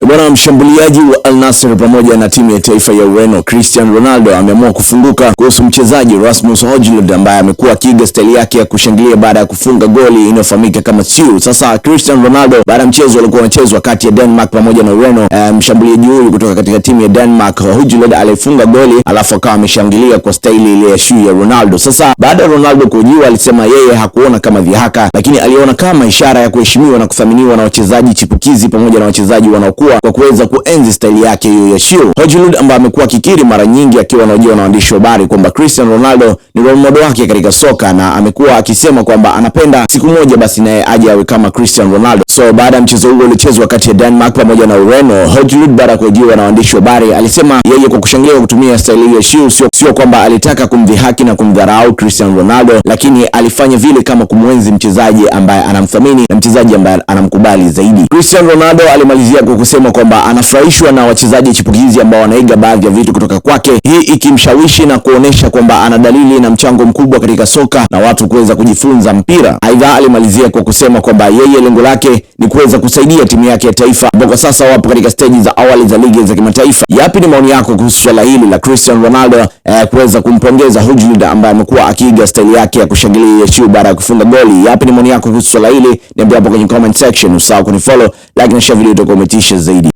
Bwana, mshambuliaji wa Al Nassr pamoja na timu ya taifa ya Ureno Cristiano Ronaldo ameamua kufunguka kuhusu mchezaji Rasmus Hojlund ambaye amekuwa akiiga staili yake ya kushangilia baada ya kufunga goli inayofahamika kama siu. Sasa Cristiano Ronaldo baada ya mchezo ulikuwa unachezwa kati ya Denmark pamoja na Ureno, mshambuliaji huyu kutoka katika timu ya Denmark Hojlund alifunga goli alafu akawa ameshangilia kwa staili ile ya siu ya Ronaldo. Sasa baada ya Ronaldo kuhojiwa, alisema yeye hakuona kama dhihaka, lakini aliona kama ishara ya kuheshimiwa na kuthaminiwa na wachezaji chipukizi pamoja na wachezaji wanaokuwa kwa kuweza kuenzi staili yake hiyo ya siu. Hojlund ambaye amekuwa akikiri mara nyingi akiwa anahojiwa na waandishi wa habari kwamba Cristiano Ronaldo ni role model wake katika soka na amekuwa akisema kwamba anapenda siku moja basi naye aje awe kama Cristiano Ronaldo. So baada ya mchezo huo uliochezwa kati ya Denmark pamoja na Ureno, Hojlund baada ya kuhojiwa na waandishi wa habari alisema yeye kwa kushangilia kwa kutumia staili hiyo ya siu sio kwamba alitaka kumdhihaki na kumdharau Cristiano Ronaldo, lakini alifanya vile kama kumwenzi mchezaji ambaye anamthamini na mchezaji ambaye anamkubali zaidi. Cristiano Ronaldo alimalizia kwa kusema kwamba anafurahishwa na wachezaji chipukizi ambao wanaiga baadhi ya vitu kutoka kwake, hii ikimshawishi na kuonesha kwamba ana dalili na mchango mkubwa katika soka na watu kuweza kujifunza mpira. Aidha, alimalizia kwa kusema kwamba yeye lengo lake ni kuweza kusaidia timu yake ya taifa ambao kwa sasa wapo katika steji za awali za ligi za kimataifa. Yapi ni maoni yako kuhusu swala hili la Cristiano Ronaldo kuweza kumpongeza Hojlund ambaye amekuwa akiiga staili yake ya kushangilia Yeshu baada ya kufunga goli? Yapi ni maoni yako kuhusu swala hili? Niambie hapo kwenye comment section. Usahau kunifollow, like na share video, itakuwa umetisha zaidi.